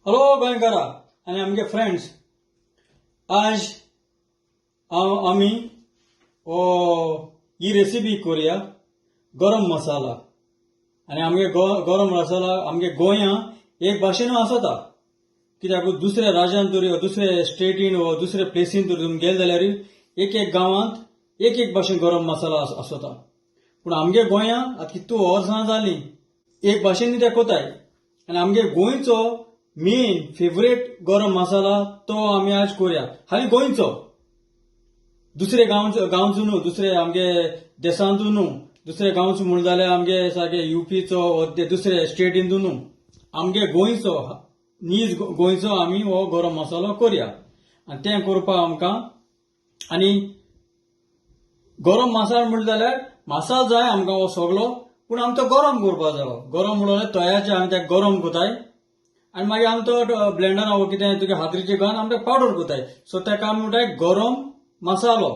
Hello गोंयकारा आनी आमगे friends, आज हांव आमी ही रेसिपी करुया गरम मसाला. आनी आमगे गरम मसाला आमगे गोंया एक भाशेन आसता, कित्याक दुसऱ्या राज्यांत तरी दुसऱ्या स्टेटीन वा दुसऱ्या प्लेसीन तरी तुमी गेले जाल्यार एक एक गांवांत एक एक भाशेन गरम मसाला आसता. पूण आमगे गोंया आतां कितू वर्सां जालीं एक भाशेन ते कोताय. आनी आमगे गोंयचो मेन फेवरेट गरम मसाला तो आमी आज करुया. हाली गोंयचो, दुसरे गांवचो गांवचो न्हू, दुसरे आमगे देशांतू न्हू, दुसरे गांवचो म्हण जाल्यार आमगे सारके युपीचो दुसरे स्टेटींतू न्हू, आमगे गोंयचो नीज गोंयचो आमी हो गरम मसालो करुया. आनी तें करपाक आमकां आनी गरम मसालो म्हणलें जाल्यार मसालो जाय आमकां हो सगलो, पूण आमी तो गरम करपाक जायो. गरम म्हणल्यार तयाचे आमी तेका गरम करताय आनी मागीर आमी तो ब्लेंडर वो कितें तुगे हातरीचे घालून आमी तेका पावडर करताय. सो तेका आमी म्हणटाय गरम मसालो.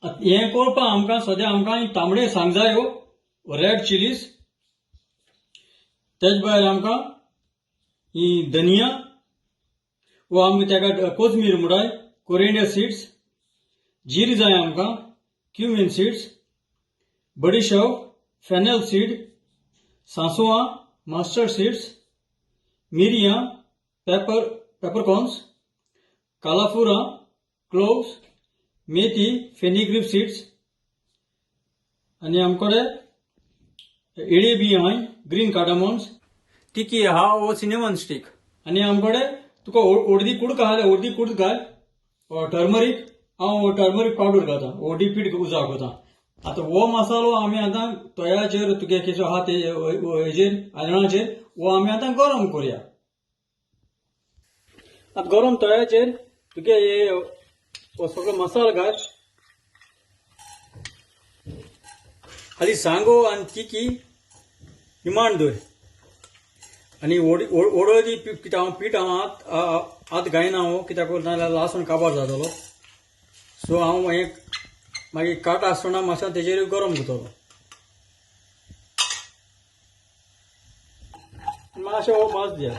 हें करपाक आमकां सद्या आमकां तांबडे सांग जायो, रेड चिलीज, तेज भायर आमकां ही धनिया वो आमी तेका कोथमीर म्हणटाय, कोरिएंडर सीड्स, जीर जाय आमकां, क्युमीन सीड्स, बडीशेप, फेनल सीड, सांसवां, मस्टर्ड सीड्स, मिरयां, पेपरकॉर्न्स, कालाफुरां, क्लोव्स, मेथी, फेनिग्रीक सीड्स, आनी आमकडे इळे बी आहाय, ग्रीन कार्डामोन्स, तिकी आहा वो सिनेमन स्टीक. आनी आमकडे तुका ओडदी कुडक आहा जाल्यार ओडदी कुडक घाल, टर्मरीक, हांव टर्मरीक पावडर घालता, ओडी पीठ उजाव करता. आतां हो मसालो आमी आतां तोयाचेर तुगे कितें आहा ते हेजेर आयदनाचेर हो आमी आतां गरम करुया. आतां गरम तोयाचेर तुगे हो सगळो मसालो घाल, खाली सांगो आनी तिकी निमाण दवर. आनी ओडोदी कित्याक हांव पीठ हांव आत घायना हो, कित्याक नाजाल्यार लासून काबार जातलो. सो हांव एक मागीर काट आसतना मातशें तेजेर गरम करतलो. मातशें हो भाज दिया.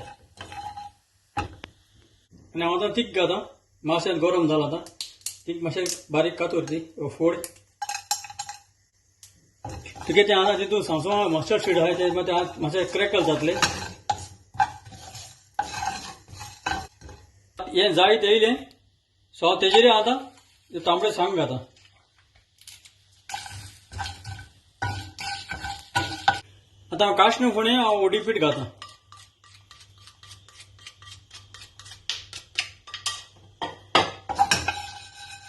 आनी हांव आतां तीख घाता, मातशें गरम जालां आतां तीख मातशें बारीक कातोर ती फोड. तुगे तें आतां तितून सांसवां मस्टर्ड सीड आहा ते मातशें क्रॅकल जातलें. हें जायत येयलें सो हांव तेजेर आतां तांबडे सांग घाता. आतां हांव काश्ण फुडें हांव ओडी पीठ घाता.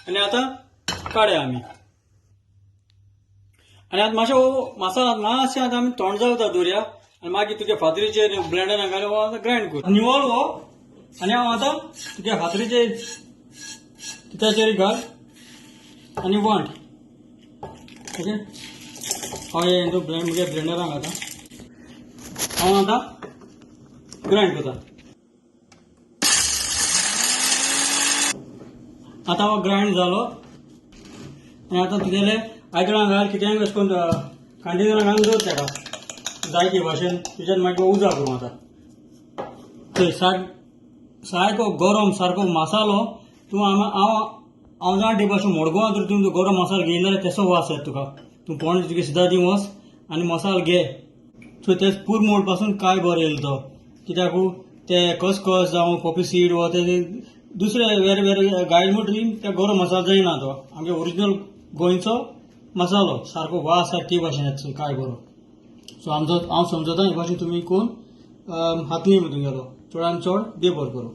आनी आतां काड्या आमी. आनी आतां मातशें हो मसाला मातशें आतां आमी तोंड जावता दवरया आनी मागीर तुगे फातरीचेर ब्लेंडरान घालून हो आतां ग्रायंड कर निवळ हो. आनी हांव आतां तुगे फातरीचेर कित्याचेर घाल आनी वांट. ओके, हांव हें म्हगे ब्लेंडरान घालता, हांव आतां ग्रायंड करता. आतां हो ग्रायंड जालो. आनी आतां तुगेले आयदनां घाल, कितेंय अशें करून कंटेनरां घालून दवर तेका जाय ते भाशेन. तुज्यान मागीर उजा करूं. आतां थंय सारको गरम सारको मसालो तूं हांव हांव जाणा ते भाशेन मडगांवां तर तूं गरम मसालो घेयना जाल्यार तेसो वास येता तुका. तूं पोण तुगे सिदादी वच आनी मसालो घे. सो ते पुरमोड पासून काय बरो येयलो तो, कित्याक ते खसखस जावं पॉपी सीड वा ते दुसरे वेरे वेरे गायल म्हणटरी ते गरम मसालो जायना तो. आमगे ओरिजिनल गोंयचो मसालो सारको वास आसा ते भाशेन येता काय बरो. सो आमचो हांव समजता हे भाशेन तुमी कोण हातली तुमगेलो चडान चड देव बरो करूं.